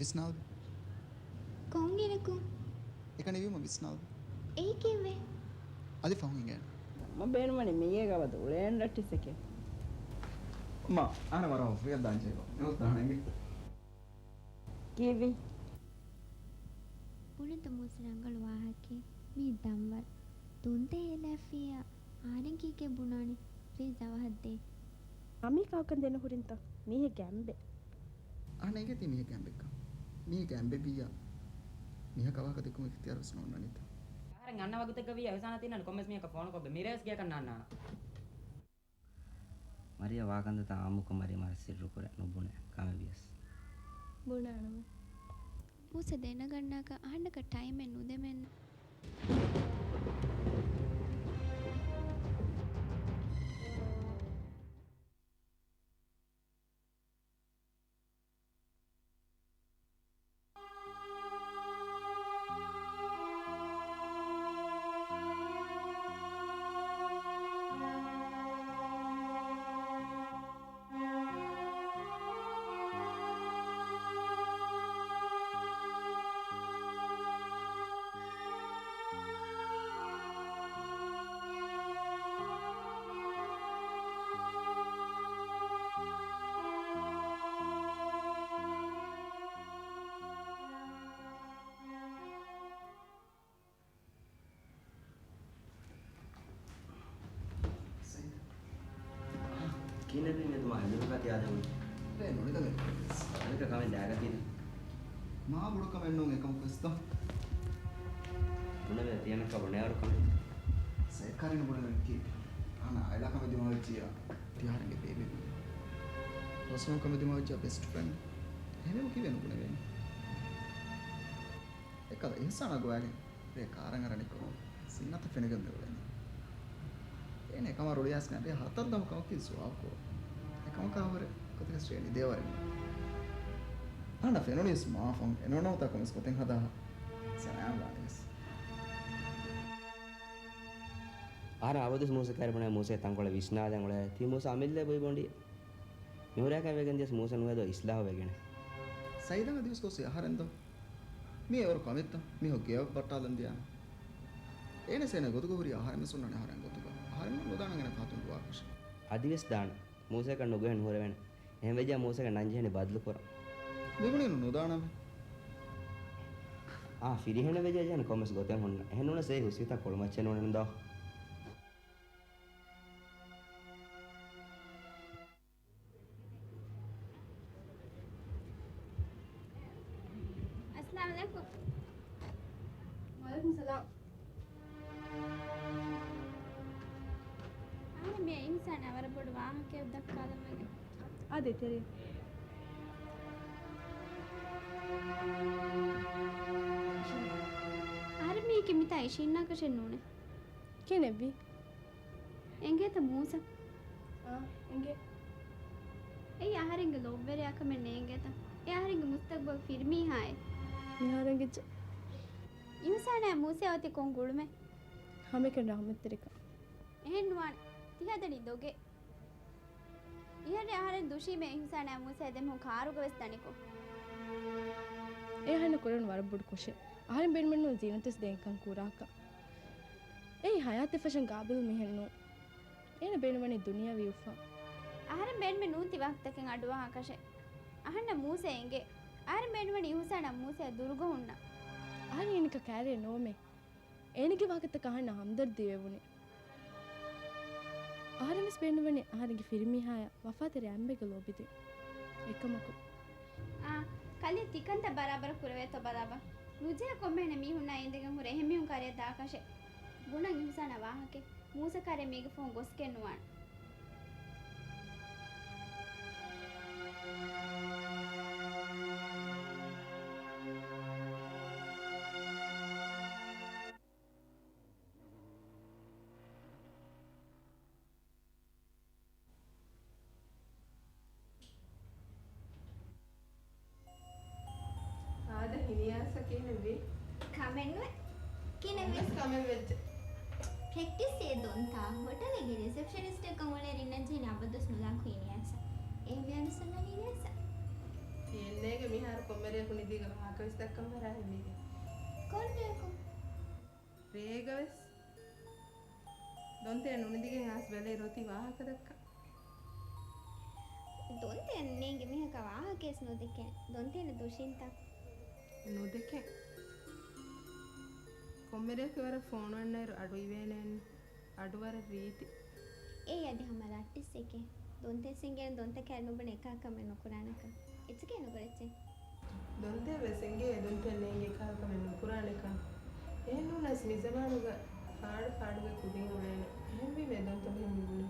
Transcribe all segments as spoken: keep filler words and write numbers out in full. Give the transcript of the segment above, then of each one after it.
ވިސްނާލަބި. ކޮންއިރަކު؟ އެކަނިވީމަ ވިސްނާލަބި. އެއީ ކީއްވެ؟ އަދި ފަހުން ހިނގޭނެ. މަ ބޭނުމަނީ މިއޭގަ އަބަދު އުޅޭން ރައްޓިސެކެ. މަ، އަނެ ވަރަށް އޮފީހަށް ދާން ޖެހިގޮ. އެހުސް ދާނެގެ. ކީއްވި؟ ބުނެތަ މޫސަ ރަނގަޅު ވާހަކައެއް. މީ ދަންވަރު. ދުންތެ ހޭލާފިއްޔާ އާރެން ކީކޭ ބުނާނެ؟ ޕްލީޒް އަވަހަށް ދޭ. އަމީ ކައުކަން ދެން ހުރިންތަ؟ މީހެއްގެ އަނބެއް. އަހަން އެނގޭތީ މީހެއްގެ އަނބެއްކަން. މީހެއްގެ އަނބެއްވިއްޔާ މީހަކަށް ވާހަކަ ދެއްކުމުގެ އިޚްތިޔާރު ވެސް ނޯންނާނީތަ؟ އަހަރެން އަންނަ ވަގުތެއްގަ ވިއްޔާ އިހުސާނާ ތިންނަން ކޮންމެސް މީހަކަށް ފޯނުކޮށްގެން މިރޭވެސް ގެޔަކަށް ނާންނާނަން. މަރިޔަ ވާކަންތައްތައް އާއްމުކޮށް މަރިޔަ މަރަށް ސިއްރުކުރޭ ނުބުނޭ ކަމެއް ވިޔަސް. ބުނާނަމޭ. މޫސަ ދެނަގަންނާކަށް އަހަންނަކަށް ޓައިމެއް ނުދެމެއްނު. ސައިދާ. ކިހިނެއް މި ދުމާ ހެނދުނުގަ ތިޔާދެމުން؟ އޭ ނުނިކަމެއް. އަނެކަ ކަމެއް ދާގަތީ. މާ ބޮޑު ކަމެއް ނޫން އެކަމަކުވެސްތޯ. ބުނެވޭ ތިޔަނަކަ ބުނެވޭ ކަމެއް. ސައިކާރިން ބުނެވޭ ކީ. އަނާ އައިލާ ކަމެއް ދިމާވެއްޖިއްޔާ. ތިޔާރެންގެ ބޭބީ. ރޮސްމޯ ކަމެއް ދިމާވެއްޖިއްޔާ ބެސްޓް ފްރެންޑް. އެހެނެއް ކީއްވެ ނުބުނެވޭނީ؟ އެކަލަ އިހްސާނާ ގޮވާގެން. ރޭ ކާރަށް އަރަނިކޮށް ސީނާތައް ފެނިގެން މި އުޅެނީ. އޭނަ އެކަމާ ރުޅިއައިސްގެން ރޭ ހަތަރު ދަމު ކަމަކީ ސުވާލު ކުރުން. އެކަމަކާ ހުރެ ގޮތަކަށް ރޭ ނިދޭވަރެއް ނޫން. އަންނަ ފެނުނީސް މާ ފޯން އެނޫނަމުތާ ކޮމެސް ގޮތެއް ހަދާ ސަލާމް ވާނީވެސް. އަހަރެން އަބަދުވެސް މޫސަ ކައިރި ބުނޭ މޫސަ ތަންކޮޅެއް ވިސްނާލަން އުޅޭ. ތީ މޫސަ އަމިއްލަ ބުއި ބޮނޑި. މިހުރޭކަން ވެގެން ދިޔަސް މޫސަ ނުވޭދޯ އިސްލާހު ވެގެނެއް. ސައިދާ އަދިވެސް ގޮސް އަހަރެން ދޯ؟ މީ އެވަރު ކަމެއްތަ؟ މީހުން ގެޔަށް ބައްޓާލަން ދިޔާނެ. އޭނަސް އޭނަ ގޮތުގަ ހުރި އަހަރެން ވެސް އޮންނާނެ އަހަރެން ގޮތުގަ. އަހަރެން ނުދާނަން އޭނަ ފަހަތުން ދުވާކަށެއް. އަދިވެސް ދާނެ. މޫސައަކަށް ނުގެހެން ހުރެވޭނެ. އެހެން ވެއްޖާ މޫސަގެ ނަން ޖެހެނީ ބަދަލު ކުރަން. މިބުނީ ނުދާނަމޭ. އާ، ފިރިހެނެއް ވެއްޖާ ޖެހެނީ ކޮންމެސް ގޮތެއް ހުންނަ. އެހެން ނޫނަސް އެ ހުސްވިތާ ކޮޅު މައްޗެއް ނޫނެއްނު ދޯ. އައްސަލާމް އަލައިކުމް. ވައަލައިކުމް ސަލާމް. އަހަރެން މިއަށް އިހުސާނާ ވަރަށް ބޮޑު ވާހަކައެއް ދައްކާލަން ވެގެން. އާދެ، ތެރެއަށް. އަހަރެން މީކީ މިތާ އިށީންނާކަށެއް ނޫނޭ. ކިހިނެއްވީ؟ އެނގޭތަ މޫސަ؟ އާ، އެނގޭ. އެއީ އަހަރެންގެ ލޯބިވެރިޔާ ކަމެއް ނޭނގޭތަ؟ އެ އަހަރެންގެ މުސްތަގްބަލް ފިރިމީހާއެއް. މިހާރު އެނގިއްޖެ. އިހުސާނާ މޫސަ އޮތީ ކޮން ގުޅުމެއް؟ ހަމައެކަނި ރަހުމަތްތެރިކަން. އެހެން ނުވާނެ. ތި ހަދަނީ ދޮގެއް. އިހަށް އަހަރެން ދުށީމޭ އިހުސާނާ މޫސަ ދެމީހުން ކާރުގަ ވެސް ދަނިކޮށް. އެ އަހަރެންނަށް ކުރެވުނު ވަރަށް ބޮޑު ކުށެއް. އަހަރެން ބޭނުމެއްނު ޒީނަތުވެސް ދޭންކަން ކުރާކަށް. އެއީ ހަޔާތެއް ފަށަން ގާބިލު މީހެއް ނޫން. އޭނަ ބޭނުންވަނީ ދުނިޔަވީ އުފާ. އަހަރެން ބޭނުމެއް ނޫން ތި ވާހަކަތަކެއް އަޑުއަހާކަށެއް. އަހަންނަށް މޫސަ އެނގޭ. އަހަރެން ބޭނުންވަނީ އިހުސާނާ މޫސައާ ދުރުގަ ހުންނަ. އަހަރެން އޭނަކަށް ކައިރިއެއް ނޯމޭ. އޭނަގެ ވާހަކަތަކަށް އަހަންނަށް ހަމްދަރްދީ ވެވުނީ. އަހަރެން ވެސް ބޭނުންވަނީ އަހަރެންގެ ފިރިމީހާޔާ ވަފާތެރި އަނބެއްގެ ލޯބިދޭން. އެކަމަކު. އާ، ކަލޭ ތިކަންތައް ބަރާބަރަށް ކުރެވޭތޯ ބަލާބަ. ނުޖެހޭ ކޮންމެހެނެއް މީހުންނާ އިނދެގެން ހުރެ އެހެން މީހުން ކާރިއަށް ދާކަށެއް. ބުނަން އިހުސާނާ ވާހަކައެއް. މޫސަ ކާރިއަށް މީގެ ފޯން ގޮސްގެން ނުވާނެ. އާދެ، ހިނިއައިސް ކިހިނެއްވީ؟ ކަމެއްނުވޭ. ކިހިނެއްވީ؟ ވެސް ކަމެއް ވެއްޖެ. ޕްރެކްޓިސް އޭ ދޮންތާ. ހޮޓަލެއްގެ ރިސެޕްޝަނިސްޓަކަށް އުޅޭ ރިންނަށް ޖެހެނީ އަބަދުވެސް ނުލާ ކުއިނިއައިސް. އެހެންވެ އަނެއްސަންނަނީ ނިޔަސް. އެންނޭގެ މިހާރު ކޮންމެ ރެޔަކު ނިދީގަ ވާހަކަވެސް ދައްކަން ފަރާތެއް ނުވޭ. ކޮން ރެޔަކު؟ ރޭގަވެސް. ދޮންތެ ނުނިދިގެން އައިސް ބެލޭ ރޯތީ ވާހަކަ ދައްކަން. ދޮންތެ ނޭނގެ މީހަކަށް ވާހަކަވެސް ނުދެކެން. ދޮންތެ ދުށިންތަ؟ ނުދެކެން. ކޮންމެ ރެޔަކު ވަރަށް ފޯނު އަންނައިރު އަޑު އިވޭނެއެއްނު. އަޑު ވަރަށް ރީތި. އޭ އަދި ހަމަ ރައްޓެއްސެކޭ. ދޮންތެ އިނގޭނެ ދޮންތަކާ ނުބުނެ އެކާ ކަމެއް ނުކުރާނެކަން. އެއްޗެކޭ ނުކުރައްޗޭ. ދޮންތެ ވެސް އިނގޭ ދޮންތެ ނޭނގެ އެކާ ކަމެއް ނުކުރާނެކަން. އެހެންނޫނަސް މިޒަމާނުގަ ފާޑު ފާޑުގަ ކުދިން އުޅޭނެ. އެހެންވީމަ ދޮންތެ މިހެން މިބުނީ.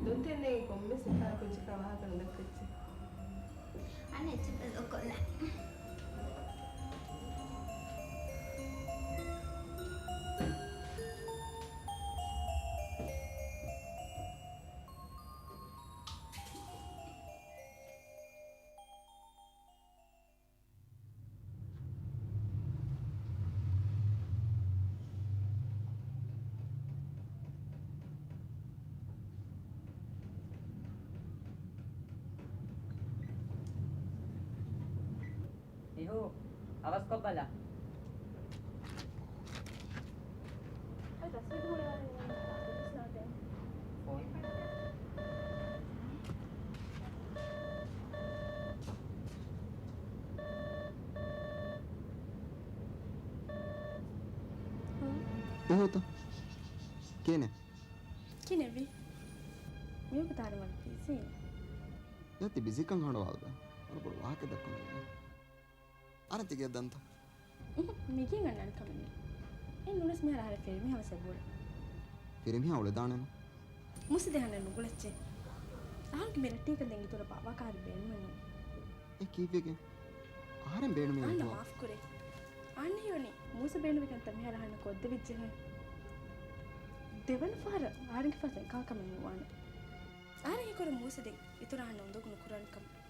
ދޮންތެ ނޭނގެ ކޮންމެސް އެކާ ކުއްޖަކާ ވާހަކަ ނުދައްކައްޗޭ. އަނެއްޗެއް ދޮކޮލަ. އިހޫ، އަވަސްކޮށްބަލަ. އަދި ތަސްވީރު ހުޅުވާލަނީ ފޯން. އިހޫތަ؟ ކިހިނެއް؟ ކިހިނެއްވީ؟ މިވަގުތު އަހަރެން ވަރަށް ބިޒީ. އެ ތި ބިޒީކަން ކަނޑަވާލަބަ. ވަރަށް ބޮޑު ވާހަކަ ދައްކަން އަންނަނީ. އަރަން ތި ގެއަށް ދަންތަ؟ އުހު، މިގެއިން އަންނާނެ ކަމެއް ނެތް. އެ ނޫނަސް މިހާރު އަހަރެން ފިރިމީހާ ވެސް އެބައުޅޭ. ފިރިމީހާ އުޅެދާނެނު. މޫސަ ދެން އަހަންނަށް ނުގުޅައްޗޭ. އަހަރެންގެ މި ރައްޓެހިކަން ދެން އިތުރަށް ބާއްވާ ކަހަލަ ބޭނުމެއް ނޫން. އެ ކީއްވެގެން؟ އަހަރެން ބޭނުމީ އަހަންނަށް އިތުރަށް. މާފްކުރޭ. އަހަންނަށް ހީވަނީ މޫސަ ބޭނުމީ ކަންތައް މިހާރު އަހަންނަށް ކޮށްދެވިއްޖެހޭ. ދެވަނަ ފަހަރަށް އަހަރެންގެ ފަހަތުން އެކާ ކަމެއް ނުވާނެ. އަހަރެން ހީކުރަން މޫސަ ދެން އިތުރަށް އަހަންނަށް އުނދަގޫ ނުކުރާނެ ކަމަށް.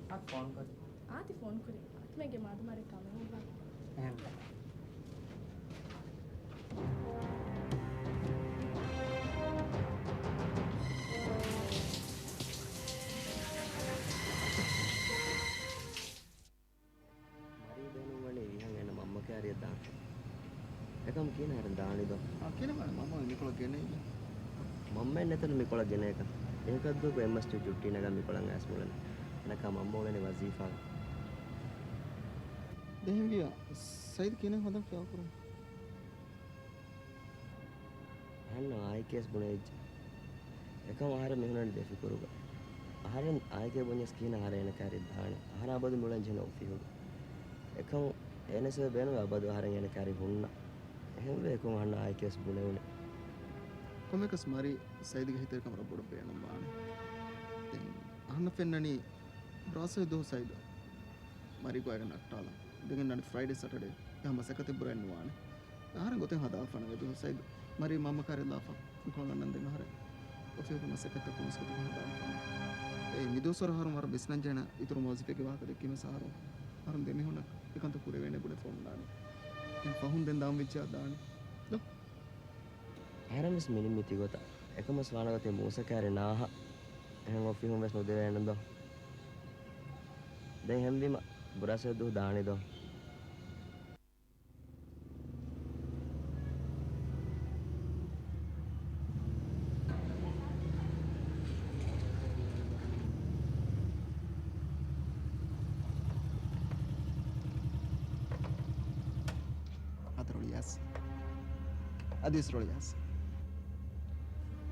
އާ ފޯން ކުރި. އާދެ ފޯން ކުރި. އަތުމެގެ މާދަމާރެ ކަމެއް ހިނގާ. އެހެން. މަރީ ބޭނުންވަނީ ވީހަން އޭނަ މަންމަ ކާރިއަށް ދާން. އެކަމް ކިހިނެއް އަހަރެން ދާނީ ދޯ؟ އާ، ކިހިނެއް ވާނެ މަންމަ މިކޮޅަށް ގެނައީ؟ މަންމައެއް ނެތަނު މިކޮޅަށް ގެނައިކަން. އެހެންކަން ދޫކޮށް އެއްމަސް ޑިއުޓީ ނަގާ މިކޮޅަށް އައިސް މިއުޅެނީ. އަނެއްކާ މަންމަ އުޅެނީ ވަޒީފާގަ. ދެން ހެންވިއްޔާ، ސައީދު ކިހިނެއް ހޯދަން ފިޔާވަރު ކުރަނީ؟ އަހަންނަށް އާއިކޭސް ބުނެވިއްޖެ. އެކަމް އަހަރެން މިހުންނަނީ ދެފިކުރުގަ. އަހަރެން އާއިކޭ ބުންޏަސް ކިހިނެއް އަހަރެން އޭނަ ކާރި ދާނެ. އަހަރެން އަބަދު މިއުޅެން ޖެހެނީ އޮފީހުގަ. އެކަމް އޭނަސް ބޭނުމޭ އަބަދު އަހަރެން އޭނަ ކާރި ހުންނަ. އެހެންވެ އެކަމް އަހަންނަށް އާއިކޭސް ބުނެވުނީ. ކޮންމެއަކަސް މަރީ ސައީދުގެ ހިތަށް ކަމަށް ބޮޑަށް ބޭނުންވާނެ. ދެން އަހަންނަށް ފެންނަނީ ބުރާސް ދުވަހު ސައީދު މަރީ ގޮވައިގެން ނައްޓާލަން. ދެން އަންނަނީ ފްރައިޑޭ ސަޓަޑޭ. އެ ހަމަ މަސައްކަތެއް ބުރައެއް ނުވާނެ. އަހަރެން ގޮތެއް ހަދާފާނެ އެދުވަހު ސައީދު. މަރީ މަންމަ ކާރި ލާފަ. މިކޮޅަށް އަންނަން ދެން އަހަރެން އޮފީހުގެ މަސައްކަތްތައް ކޮންމެސް ގޮތަކަށް ހަދާފާނެ. އޭ މިދުވަސްވަރު އަހަރުން ވަރަށް ވިސްނަން ޖެހޭނެ އިތުރު މުވައްޒަފެއްގެ ވާހަކަ ދެއްކީމަ އަހަރުން. އަހަރުން ދެމީހުންނަށް އެކަންތައް ކުރެވޭނެ ބުނެފަ އޮންނާނެ. ދެން ފަހުން ދެން ދާން ވެއްޖެއްޔާ ދާނެ. ދޯ. އަހަރެން ވެސް މިނިން މި ތިގޮތަށް. އެކަމަސް ވާނެ ގޮތެއް މޫސަ ކާރި ނާހަ. އެހެން އޮފީހުން ވެސް ނުދެވޭނެ ދޯ. ދެން ހެންވީމަ ބުރާސް ދުވަހު ދާނީ ދޯ. އަދި ރޮޅިއަސް. އަދިވެސް ރޮޅިއަސް.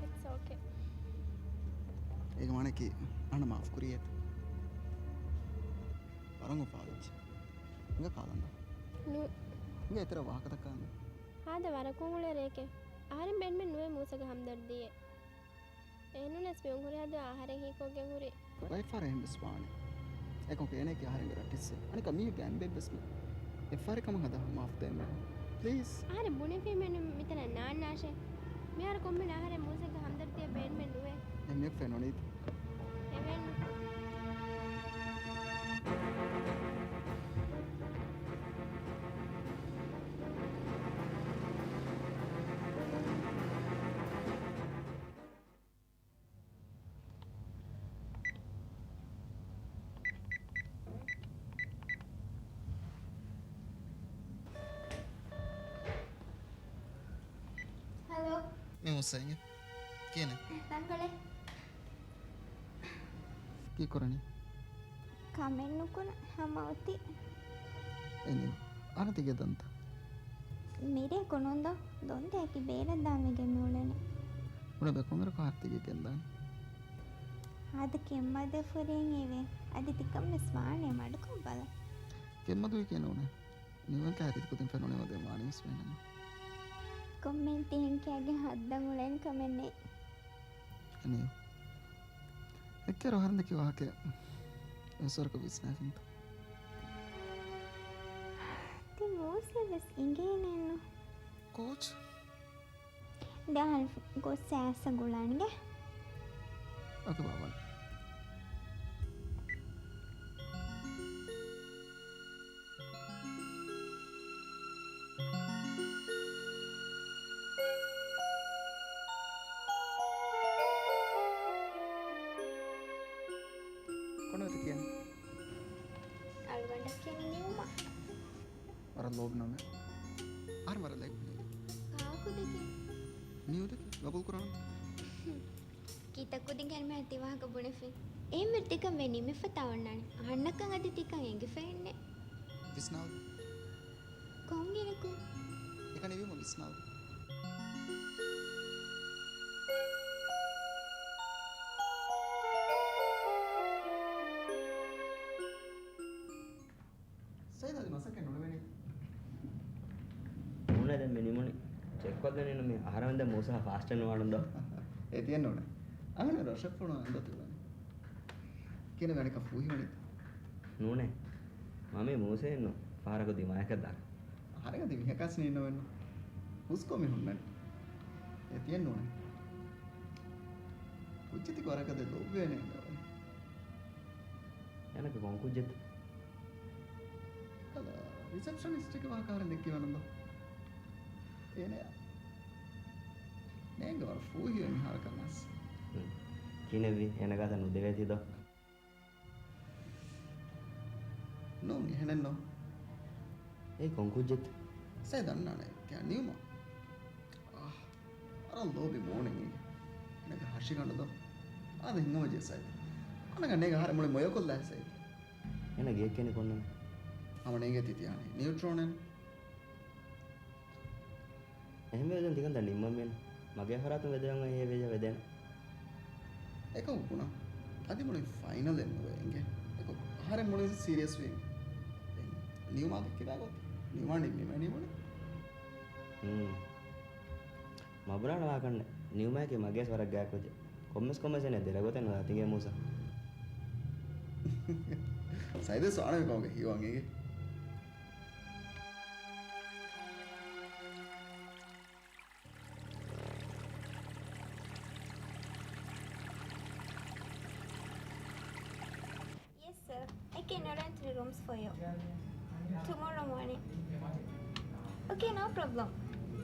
It's okay. އޭގެ މާނައަކީ އަހަންނަށް މާފް ކުރިއޭތަ؟ ވަރަށް އުފާވެއްޖެ. ހިނގާ ކާލަން ދޯ. ނޫން. ހިނގާ އެތެރެ ވާހަކަތައް ކާލަން. ހާދަ ވަރަކުން އުޅޭ ރެޔެކޭ. އަހަރެން ބޭނުމެއް ނުވޭ މޫސަގެ ހަމްދަރްދީއެއް. އެހެންނޫނަސް މި އުނގުރި ހަދާ އަހަރެން ހީކޮށްގެން ހުރި. ވައިފާރަށް އެހެން ވެސް ވާނެ. އެކަމަކު އޭނައަކީ އަހަރެންގެ ރައްޓެއްސެއް. އަނެއްކާ މީހެއްގެ އަނބެއްވެސް މި. އެއްފަހަރެއް ކަމަށް ހަދާ މާފް ދޭން މީހުން. ޕްލީޒް. އަހަރެން ބުނެފީމެއްނު މިތަނަށް ނާންނާށޭ. މިހާރު ކޮންމެ އަހަރެން މޫސަގެ ހަމްދަރްދީއެއް ބޭނުމެއް ނުވޭ. އެ މިއަކު ފެނުނީތަ؟ އެވެން. ސައިގެ. ކިހިނެއް؟ ރަނގަޅޭ. ކީއްކުރަނީ؟ ކަމެއް ނުކުރަން ހަމަ އޮތީ. އެނި، އަނަތިގެ ދަންތަ؟ މިރޭ ކުނުން ދޯ، ދޮންތައަކީ ބޭރަށް ދާން ވެގެން މިއުޅެނީ. އުނަބެ ކޮންއިރަކު ހާރަތިގެ ގެންދާނީ؟ އާދަ ކެތްމަދެއް ފުރިން އިވޭ. އަދި ތިކަން ވެސް ވާނެ މަޑުކޮށް ބަލަ. ކެތްމަދު ކިޔެން ނޫނޭ. ނިއުއެން ކާ ރީތި ކުދިން ފެނުނެ މަދެއް ވާނީ ވެސް ވޭނެމަ. ކޮންމެ ތިހެން ކިޔާގެ ހައްދަ މުޅެން ކަމެއް ނެތް. ނިއު. އެއްކަރު ހަރަނދަކީ ވާހަކަ އެސޮރަކަ ވިސްނާފިންތަ؟ ތި މޫސެ ވެސް އިނގޭނެއްނު. ކޯޗް؟ ދެ އަހަރު ގޮސް އައިސް ގުޅާނެގެ. އޯކޭ ބާބާ. ކޮންމެ ތި ކިޔަނީ؟ އަޅުގަނޑަށް ކިޔަނީ ނިއުމާ. ވަރަށް ލޯބި ނަމެއް. އަހަރެން ވަރަށް ލައިކު ނިއު. ކާކު ދެކެ؟ ނިއު ދެކެ. ގަބޫލު ކުރާނަންތަ؟ ކިތައް ކުދިން ހެންމެ ތި ވާހަކަ ބުނެފި. އެހެންވެ ތިކަން ވެ ނިމިފަ ތާ އޮންނާނެ. އަހަންނަކަށް އަދި ތިކަން އެނގިފައެއްނެ. ވިސްނާލު. ކޮންއިރަކު؟ އެކަނިވީމަ ވިސްނާލު. ސައިދާ އަދި މަސައްކަތް ނުލެވެނީ. ނޫނޭ ދެން މި ނިމުނީ. ޗެކްކޮށްލަނީނު މި އަހަރެމެން ދެން މޫސާ ފާސްޓެއް ނުވާނުން ދޯ. އޭ ތިއެއް ނޫނޭ. އަހަންނަށް ރަށަށް ފޮނުވާ އަނދަ ތިބުނީ. ކިހިނެއް ވެ އަނެއްކާ ފޫހިވަނީތަ؟ ނޫނޭ. މަމީ މޫސައެއްނު ފަހަރަކު ދިމާޔަކަށް ދާ. އަހަރެން އަދި މީހަކާސް ނީންނަވެންނު. ހުސްކޮށް މި ހުންނަނީ. އޭ ތިއެއް ނޫނޭ. ކުއްޖެތި ވަރަކަށް ދެ ލޯބިވޭނެ އިނގޭ. އޭނަގެ ކޮން ކުއްޖެއްތަ؟ ކަލަ ރިސެޕްޝަނިސްޓެއްގެ ވާހަކަ އަހަރެން ދެއްކި ވަނަން ދޯ. އޭނަޔާ. ނޭނގެ ވަރަށް ފޫހިވޭ މިހާރަކަށް ނާސް. ހުން. ކިހިނެއްވީ؟ އޭނަ ގާތަށް ނުދެވޭތީ ދޯ. ނޫން، އެހެނެއްނު. އޭ ކޮން ކުއްޖެއްތަ؟ ސައި ދަންނާނެ ކިޔާ ނިއުމާ. އާ، ވަރަށް ލޯބި މޫނެއް އޭގެ. އޭނަގެ ހަށިގަނޑު ދޯ. އާދެ ހިނގަމަޖެ ސައި. އަނެއް ނޭގެ އަހަރެން މުޅި މޮޔަކޮށްލާ ސައި. އޭނަ ގެއެއް ކެނި ކޮންނަމެ؟ ހަމަ ނޭނގޭތީ ތިޔާނީ. ނިއުޓްރޯނެއް. އެހެންވެ ދެން ތިކަންތައް ނިންމަން މީނު. މަގޭ ފަރާތުން ވެދެވެން އޮތް އެހެން ވެއްޖެ ވެދޭނެ. އެކަމަކު ބުނާ. އަދި މުޅި ފައިނަލެއް ނުވެ އިނގޭ. އެކަމަކު އަހަރެން މުޅި ސީރިއަސް ވީ. ދެން ނިއުމާގެ ކިބާ ގޮތެއް؟ ނިއުމާ ނިންމީމަ ނިމުނީ. ހުން. މަ ބުނާނެ ވާކަންނެއް. ނިއުމާއަކީ މަގޭސް ވަރަށް ގާތް ކުއްޖެއް. ކޮންމެސް ކޮންމެސް އޭނަ ދެރަ ގޮތެއް ނުލާތިގޭ މޫސާ. ސައިދެސް ވާނެ ކަމުގެ ހީވާން އިނގޭ. Yes, sir. I can arrange the rooms for you tomorrow morning. Okay, no problem.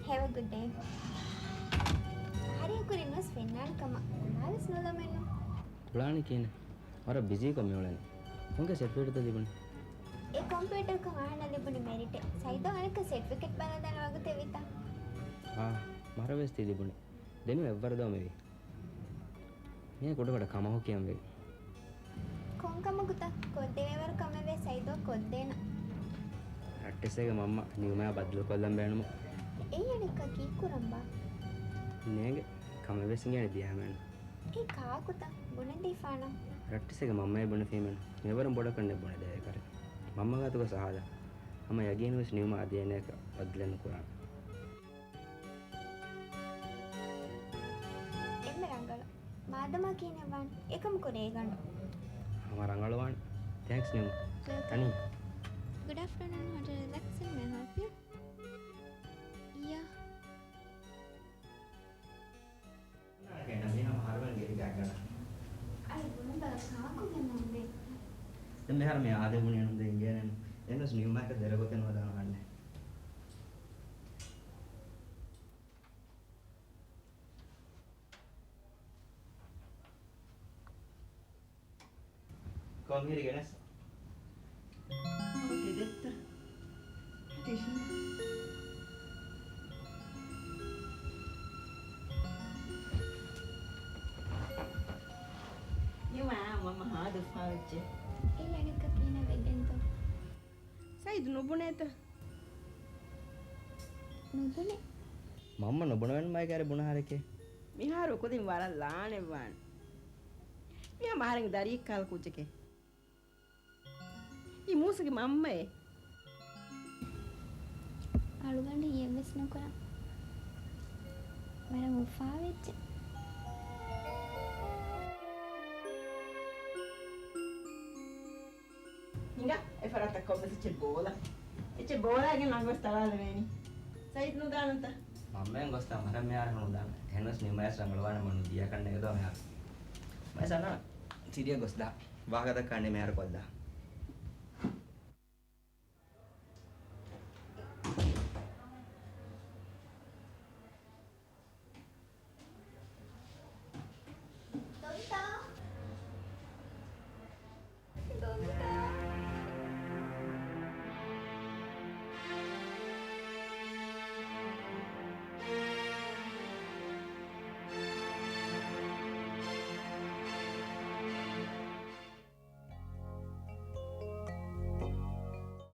Have a good day. ހަރިއަކުރިން ވެސް ފެންނާނެ ކަމަށް ގުޅާވެސް ނުލަމެއްނު. ގުޅާނީ ކިހިނެއް؟ ވަރަށް ބިޒީކޮށް މިއުޅެނީ. ކޮންކަހަލަ ސެޓްފިކެޓްތަ ލިބުނީ؟ އެ ކޮމްޕިއުޓަރަކަށް އަހަންނަށް ލިބުނީ މެރިޓެއް. ސައިދޯ އަނެއްކާ ސެޓްފިކެޓް ބަލާލާނެ ވަގުތެއް ވީތަ؟ އާ، މަރަށް ވެސް ތި ލިބުނީ. ދެން އެއްވަރު ދޯ މިވީ. މިއާ ކުޑަކުޑަ ކަމަކު ކިޔަން ވެގެން. ކޮން ކަމަކުތަ؟ ކޮށްދެވޭވަރު ކަމެއް ވޭ ސައިދޯ ކޮށްދޭނަން. ރައްޓެއްސޭގެ މަންމަ ނިއުމާ ބައްދަލުކޮށްލަން ބޭނުމު. އެއީ އަނެއްކާ ކީއްކުރަންބާ؟ ނޭނގެ ކަމެއް ވެސް އިނގޭނެ ދިޔާމޭނު. އެ ކާކުތަ؟ ބުނެދީފާނަ؟ ރައްޓެއްސޭގެ މަންމައޭ ބުނެފީމޭނު. މިވަރުން ބޮޑަކަށް ނެއް ބުނެދޭ އެކަރެއް. މަންމަ ގާތުގަ ސަހާލަ. ހަމަ ޔަގީން ވެސް ނިއުމާ އަދި އޭނަޔަކަށް ބައްދަލެއް ނުކުރާނެ. އެންމެ ރަނގަޅު. މާދަމާ ކިހިނެއް ވާން އެކަމަކު ރޭގަނޑު. ހަމަ ރަނގަޅުވާން. ތޭންކްސް ނިއުމާ. ވެލްކަމް. ތަނީ. Good afternoon, Hotel Relax. May I help you? Yeah. އަޅެ ބުނެބަލަ ކާކުގެ މަންމެ. ދެން މިހާރު މި އާދެ ބުނި އަނުން ދެން އިނގޭނެ. އެންވެސް ނިއުމާއަކަށް ދެރަ ގޮތެއް ނުވަދާނަ ހަންނެ. ކޮން ހިރި ގެނެސް؟ އަވަ ތެދެއްތަ؟ ތިށިން. އުފާވެއްޖެ. އެއީ އަނެއްކާ ކިހިނެއް ވެގެންތޯ؟ ސައީދު ނުބުނޭތަ؟ ނުބުނޭ. މަންމަ ނުބުނެވެން މައިގައި ބުނާހާރެކޭ. މިހާރު ކުދިން ވަރަށް ލާނެއްވާނެ. މިހާ އަހަރެން ދަރިއެއްކަހަލަ ކުއްޖެކޭ. އީ މޫސަގެ މަންމައޭ. އަޅުގަނޑު ހިޔެއްވެސް ނުކުރަން. ވަރަށް އުފާވެއްޖެ. ހިނގާ، އެ ފަރާތަށް ކޮންމެސް އެއްޗެއް ބޯލަ. އެއްޗެއް ބޯލާގެން އަނގަވެސް ތަޅާލެވޭނީ. ސައީދު ނުދާނަންތަ؟ މަންމައެއް ގޮސްދާ މަރަށް މިހާރު ނުދާނެ. އެހެނަސް މި މަޔަސް ރަނގަޅުވާނެ މަނު ދިޔަކަން ނެގެދޯ މިހާރު. މަޔަސް އަނާ ތިރިއަށް ގޮސްދާ. ވާހަކަ ދައްކާނެ މިހާރު ކޮށްލާ.